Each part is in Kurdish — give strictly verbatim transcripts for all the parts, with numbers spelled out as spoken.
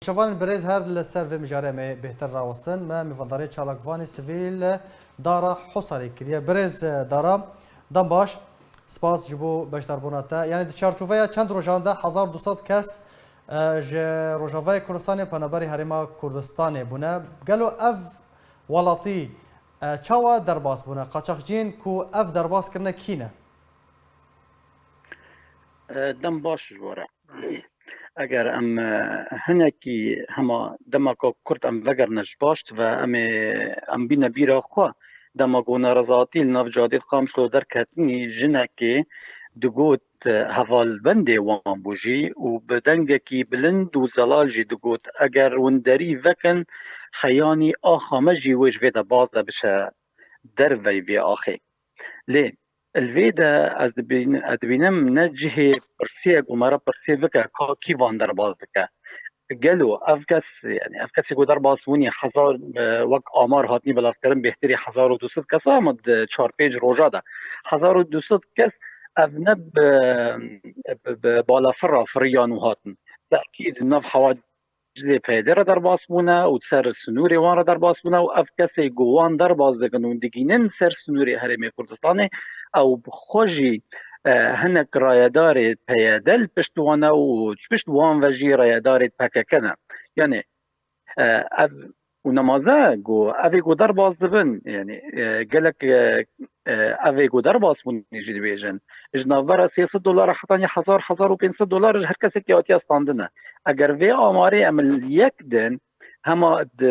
Şevanên birêz, her li ser vê mijarê em ê bêhtir rawestin. Me mêvandarê çalakvanê sivîl Dara Hosarê kiriye. Birêz Dara, dem baş. Spas ji bo beşdarbûna te. Yanî di çarçoveya çend rojan de hezar du sed kes, e, ji Rojavayê Kurdistanê penaberî Herêma Kurdistanê bûne. Gelo ev welatî, e, çawa derbas bûne? Qaçaxciyên ku ev derbas kirine kî ne? E, dem baş ji we re. Eger em, e, hinekî hema demeka kurt em vegerine ji baş ve em ê, em bîne bîra xwe, dema ku nerizatî li nav cadê Qamişlo derketinî, jinekê digot, e, hevalbendê wan bû jî û bi dengekî bilind û zelal jî digot, eger winderî vekin, heyanî axa me jî wê ji vê de baz de bişe derveyî vê axê. Lê li vê de ez dibîn-, ez dibînim ne cihê pirsiyek û me re pirsê bike ka kî van derbas dike. Gelo ev kes, yani ev kesê ku derbas bûnî hezar, e, wek amar hatî belavkirin bêhtirî hezar û du sed kes e, ama di çar pênc roja de hezar û du sed kes ev ne bi, bi, bi balafira firiyan û hatin. Tekîd nav hewa cizê P Y D re derbas bûne û ser sinûrê wan re derbas bûne û ev kesê ku wan derbas dikin û digînin ser sinûrê Herêmê Kurdistanê, ew bi xwe jî, e, hinek rayedarê P Y D li pişt wan e û ji pişt wan ve jî rayedarê P K K ne. Yani, e, ev û nemaze ku ev ê ku derbas dibin, yani, e, gelek, e, e, ev ê ku derbas bûn jî dibêjin. Ji navbera sê sed dolar heta hezar, hezar û pênc sed dolar ji her kesekî hatiye standine. Eger vê amarê em li yek din, hema di,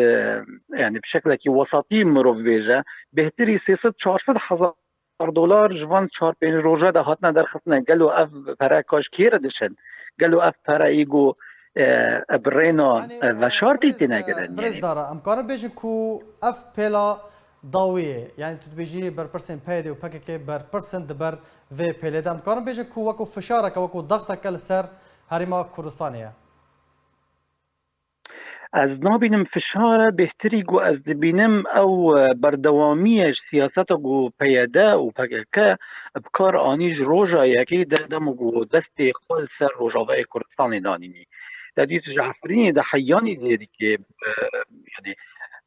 yani bi şeklekî wesatî mirov bêje, bêhtirî sê sed çar sed hezar dolar ji van çar pênc roje de hatine derxistine. Gelo ev pere ka ji kê re diçin? Gelo ev pere î ku, e, bi rêna, yani, e, e, veşartî têne kirin? Birêz Dara, em karin bêjin ku ev pêla dawiyê, yani tu dibêjî berpirsên P Y D û P K K berpirsin di ber vê pêlê de. Em karin bêjin ku wekû fişareke, wekû daxteke li ser Herêma Kurdistanê ye? Ez nabînim fişar e, bêhtirî ku ez dibînim ew, e, berdewamî ye ji siyaseta ku P Y D û P K K bi kar anî ji roja yekê de, dema ku destê xwe li ser Rojavayê Kurdistanê danînî. Te dît ji Efrînê de heyanî zêdikê, e, yani,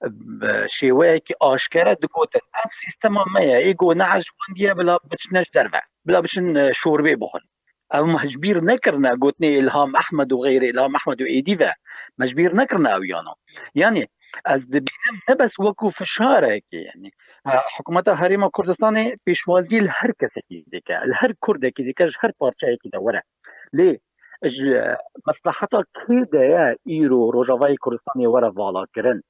e, bi şêweyekî aşkere digotin, ev sîstema me ye, ê ku ne ez ji wan diye bila biçine ji derve, bila biçin, e, şorbê bixwin. Ev me ji bîr nekirine, gotinê Îlham Ehmed û xeyrê Îlham Ehmed û êdî ve. Me ji bîr nekirine ew yana. Yani, ez dibînim ne bes wekû fişarekê, yani, e, hikûmeta Herêma Kurdistanê pêşwazî li her kesekî dike, li her kurdekî dike, ji her parçeyekî de were. Lê ji, e, mesleheta kê de ye îro Rojavayê Kurdistanê were valakirin?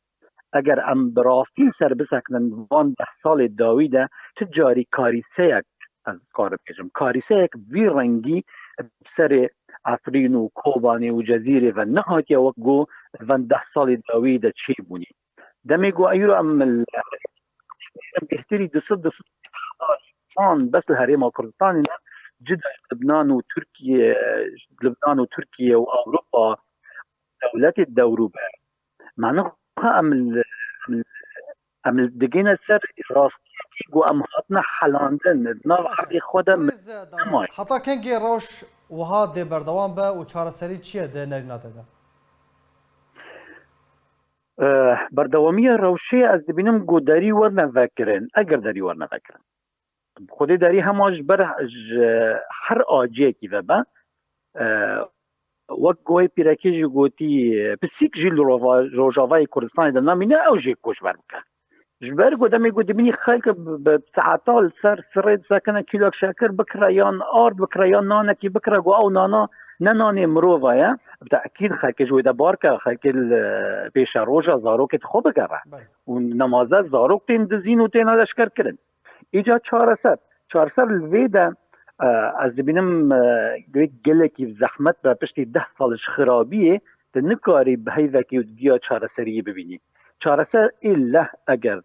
Eger em bi rastî ser bisekinin van deh salê dawî de, tu carî karîseyek, ez karim bêjim, karîseyek vî rengî bi serê Efrîn û Kobanê û Cezîrê ve nehatiye wek ku di van deh salê dawî de çêbûnî. Demê ku îro em li bêhtirî du sed, du sed û pêncî hezar însan bes li Herêma Kurdistanê ne, cida ji Libnan û Tirkiye, Libnan û Tirkiye û Ewropa, dewletê dewrûber. Mane xwe em li, em li, em li digihîne ser rastiyekî ku em hatine helandin, di nav erdê xwe de. Birêz Dara, nemaye. Heta kengê rewş wiha dê berdewam be û çareserî çi ye di nerîna te de? Eh, berdewamiya rewşê ez dibînim ku derî werne vekirin, eger derî werne vekirin. Xwedê derî hema ji ber ji her aciyekî ve be. E, wek ku wê pîrekê jî gotî, pisîk jî li Rova-, Rojavayê Kurdistanê de namîne, ew jî koçber bike. Ji ber ku demê ku dibînî xelk bi, bi saeta li ser sirê disekine, kîlok şekir bikire yan ard bikire yan nanekî bikire, ku ew nana ne nanê mirova ye, bi tekîd xelkê ji wê de bar ke, xelkê li pêşeroja zarokê xwe bigere. Belê. Û nemaze zarok tên dizîn û têne leşkerkirin. Îca çareser. Çareser li vê de, e, ez dibînim, e, gelekî zehmet be, piştî deh sal ji xirabiyê, tu nikarî bi heyvekî û diya çareseriyê bibînî. Çareser ê leh eger,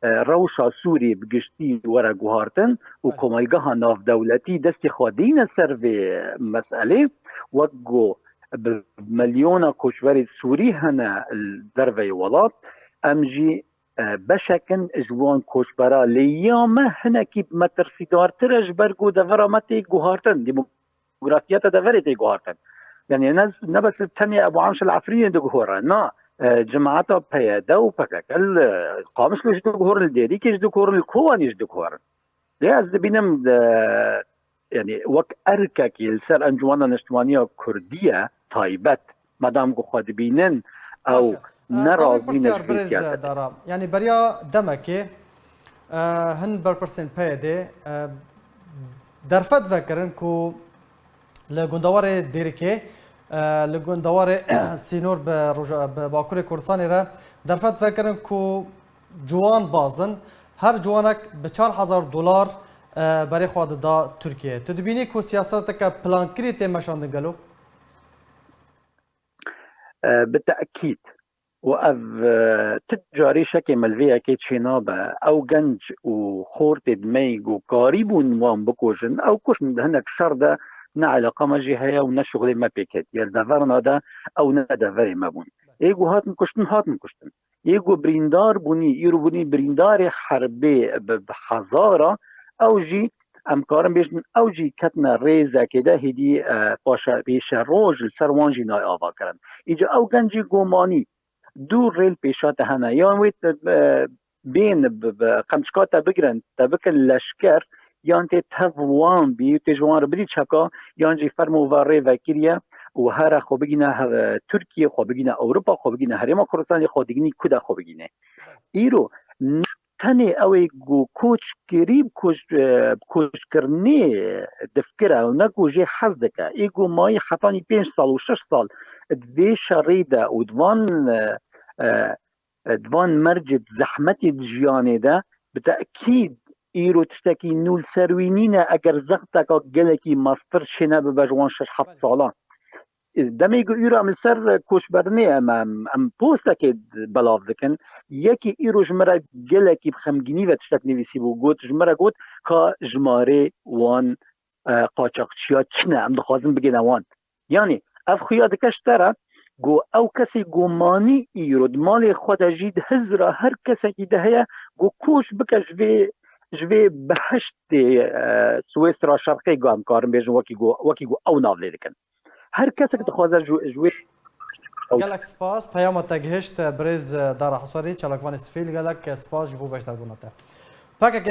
e, rewşa Sûriyê bi giştî were guhartin û komelgeha navdewletî destê xwe dîne ser vê meselê, wek ku bi milyona koçberê Sûrî hene li derveyê welat, em jî e, beşek in ji wan koçbera, lê ya me hinekî metirsîdartir e, ji ber ku devera me tê guhartin, demografiya te deverê tê guhartin. Yani ne, ne bes tenê Ebu Amş el Efrînê diguhore, na, e, cemaeta P Y D û P K K li Qamişlo jî diguhorin, li Dêrikê jî diguhorin, li Kobanê jî diguhorin. Lê ez dibînim, e, yani wek erkekî li ser Encûmena Niştimaniya Kurdî ye taybet, madam ku xwe dibînin ew Baş e. E, ne dawî razî ne pirsiyar ji vê birêz siyasete. Dara. Yani beriya demekê, e, hin berpirsên P Y D, e, derfet vekirin ku li gundewarê Dêrikê, e, li gundewarê sînor bi Roja-, bi Bakurê Kurdistanê re derfet vekirin ku ciwan bazin, her ciwanek bi çar hezar dolar, e, berê xwe dida Tirkiyeyê. Tu dibînî ku siyaseteke plankirî tê meşandin gelo? E, bi tekîd. Û ev, e, tu carî şekê me li vê yekê çênabe. Ew genc û xortê di me yî ku karîbûn wan bikujin, ew kuştin di hinek şer de ne eleqa me jî heye û ne şixulê me pê ketiye. Li deverna de ew ne deverê me bûn. Ê ku hatin kuştin, hatin kuştin. Ê ku birîndar bûnî, îro bûnî birîndarê herbê bi, bi hezara, ew jî, em karin bêjin, ew jî ketine rêzekê de hêdî, e, paşa pêşeroj li ser wan jî nayê avakirin. Îca ew genc jî ku manî, du rê li pêşa te hene. Yan wê te, e, bên bi, bi qemçika te bigirin, te bikin leşker, yan tê tev wan bî, tê ji wan re bidî çeka, yan jî fermo ve rê vekiriye û here xwe bigîne he-, Tirkiye, xwe bigîne Ewropa, xwe bigîne Herêma Kurdistanê, xwe digînî ku de xwe bigîne. Îro ne tenê ew ê ku koç kirî, koç, e, koçkirinê difkire û ne ku jê hez dike. Ê ku mayî hetanî pênc sal û şeş sal di vê şerê de û di van, e, e, di van mercê di zehmetê di jiyanê de, bi tekîd îro tiştekî nû li ser wî nîne, eger zexteka gelekî mestir çênebibe ji wan şeş heft salan. Demê ku îro em li ser koçberinê em, em, em postekê belav dikin, yekî îro ji min re gelekî bi xemgînî ve tiştek nivîsî bû, got, ji min re got, ka jimarê wan, e, qaçaxçiya çi ne, em dixwazin bigêne wan. Yanî ev xuya dike ji te re ku ew kesê ku manî îro di malê xwe de jî di hizra her kesekî de heye ku koç bike ji vê, ji vê behiştê, e, Swêstra Şerqê ku em karin bêjin wekî ku, wekî ku ew nav lê dikin. Her kesek dixwaze ji, ji wê Gelek spas. Peyama te gihişt, birêz Dara Heswarî, çalakvanê Sifîl, gelek spas ji bo beşdarbûna te. P K K